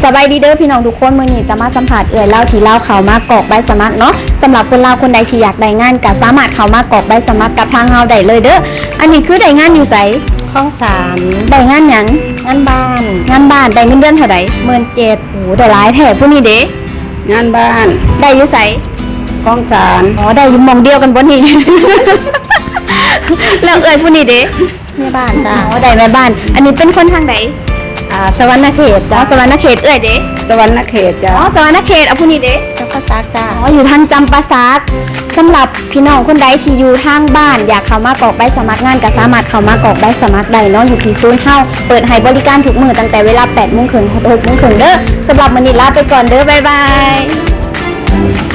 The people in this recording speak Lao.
ສະບາຍດີເດີພີ່ນ້ອງທຸກຄົນ, ມື້ນີ້ຈະມາສຳພາດເອື້ອຍລາວທີ່ລາວເຂົ້າມາກອກໃບສະໝັກເນາະ. ສຳລັບຄົນລາວຄົນໃດທີ່ຢາກໄດ້ງານ ກໍສາມາດເຂົ້າມາກອກໃບສະໝັກກັບທາງເຮົາໄດ້ເລີຍເດີ. ອັນນີ້ຄືໄດ້ງານຢູ່ໃສ? ຄອງສານ. ໄດ້ງານຫຍັງ? ງານບ້ານ. ງານບ້ານ. ໄດ້ເງິນເດືອນເທົ່າໃດ? ໝື່ນເຈັດ. ໂອ້ ໄດ້ຫຼາຍແທ້. ຜູ້ນີ້ເດ? ງານບ້ານ. ໄດ້ຢູ່ໃສ? ຄອງສານ. ອໍ ໄດ້ຢູ່ໝ່ອງດຽວກັນບໍ່ນີ້? ແລ້ວເອື້ອຍຜູ້ນີ້ເດ? ແມ່ບ້ານຈ້າ. ອໍ ໄດ້ແມ່ບ້ານ. ອັນນີ້ເປັນຄົນທາງໃດ? ອ່າ ສະຫວັນນະເຂດ ອໍ ຈ້າ. ສະຫວັນນະເຂດ. ເອື້ອຍເດ? ສະຫວັນນະເຂດຈ້າ. ອໍ ສະຫວັນນະເຂດ. ເອົາ ຜູ້ນີ້ເດ? ຈຳປາສັກຈ້າ. ອໍ ຢູ່ທາງຈຳປາສັກ. ສຳລັບພີ່ນ້ອງຄົນໃດທີ່ຢູ່ທາງບ້ານ ຢາກເຂົ້າມາກອກໃບສະໝັກງານ ກໍສາມາດເຂົ້າມາກອກໃບສະໝັກໄດ້ເນາະ ຢູ່ທີ່ສູນເຮົາ. ເປີດໃຫ້ບໍລິການທຸກມື້ ຕັ້ງແຕ່ເວລາແປດໂມງເຄິ່ງຮອດຫົກໂມງເຄິ່ງເດີ. ສຳລັບມື້ນີ້ລາໄປກ່ອນເດີ. ບາຍບາຍ.